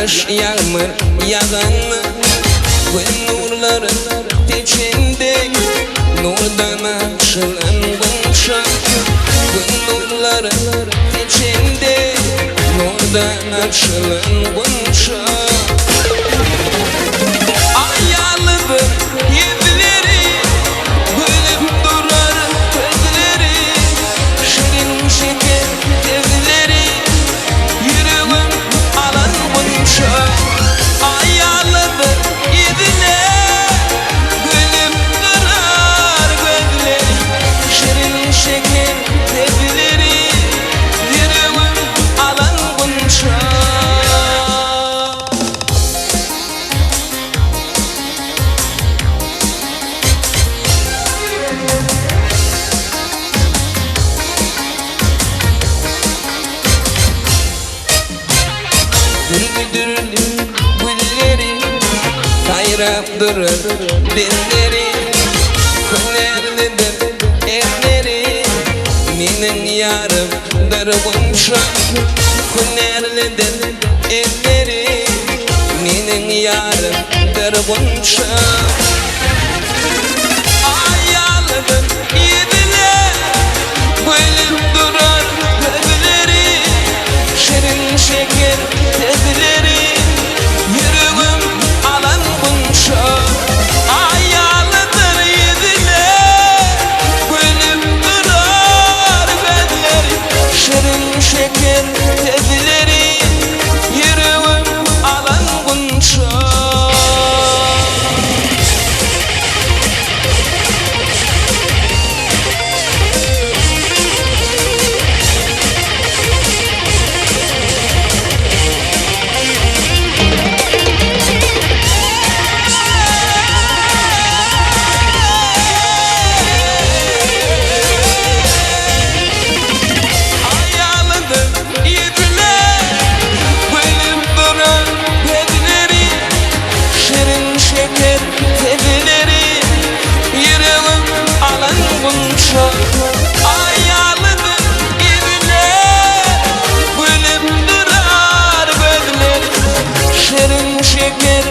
Ýagyş ýagmyr ýaganda, Gün nurlary seçende, Nurdan açylan gunça. Gün nurlary seçende, Nurdan açylan gunça. Aýalydyr ýüzleri, Gülüp durar gözleri, Şirin şeker sözleri, Ýüregim alan gunça. Aýalydyr ýüzleri, Gülüp durar gözleri, Şirin şeker sözleri, Ýüregim alan gunça. Dürli-dürli gülleri Saýrap durar dilleri Hünärlidir elleri Meniň ýarymdyr gunça Hünärlidir elleri Meniň ýarymdyr gunça. Aýalydyr ýüzüne Gülüp durar gözleri Şirin şeker sözleri Ýüregim alan gunça. Aýalydyr ýüzüne Gülüp durar gözleri Şirin şeker sözleri Ýüregim alan gunça. Aýalydyr ýüzüne Gülüp duran gözleri Şirin şeker sözleri Ýüregim alan gunça. Aýalydyr ýüzüne Gülüp durar gözleri Şirin şeker.